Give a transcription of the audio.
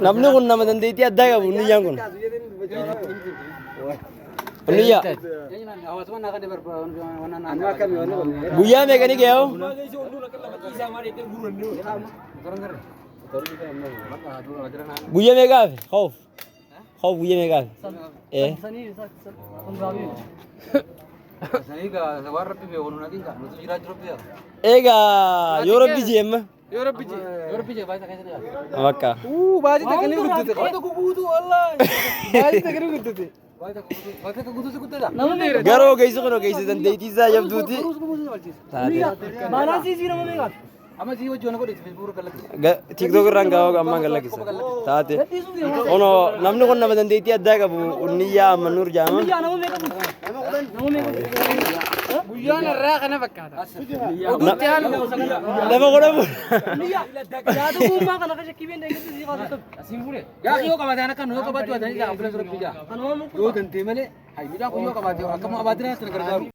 Namni kun nama dandeettii addaa qabu niyyaan kun. Niyyaa. Guyyaa meeqa ni gahaa? Guyyaa meeqa hafe? Hoof. Hoof guyyaa meeqa hafe? Eh. Egaa yoo rabbi jee amma. Yoo rabbi jee. Yoo rabbi jee baay'ee keessa jira. Bakka. Uu baay'ee takka ni guddate. Baay'ee takka guutuu wallaahi. Baay'ee takka ni guddate. Baay'ee takka guutuu si guddata. Garuu ogeessi kun ogeessa dandeettii isaa jabduuti. Taate. Baalansii isii nama meeqa? Amma sii wajjin godhe Facebook kallattii. TikTok irraan gahaa ammaan galakkisa. Taate. Ono namni kun nama dandeettii addaa qabu Unniyyaa Ammanuur jedhama. Guyyaa nama meeqa bulti? Nama meeqa bulti? Guyyaan irraa kana fakkaata. Oduutti haala. Nama godhamu. Yaada gummaa kana akka shakkii beekna eeggatu sii kaasuu qabu. Asiin fuudhe. Yaa yoo qabaate ana kan yoo qabaachuu baate isaa ambulance rabbi jaa. Kanuma Yoo dandee malee hay midhaan kun yoo qabaate akkama abaadinaa sana gargaaru.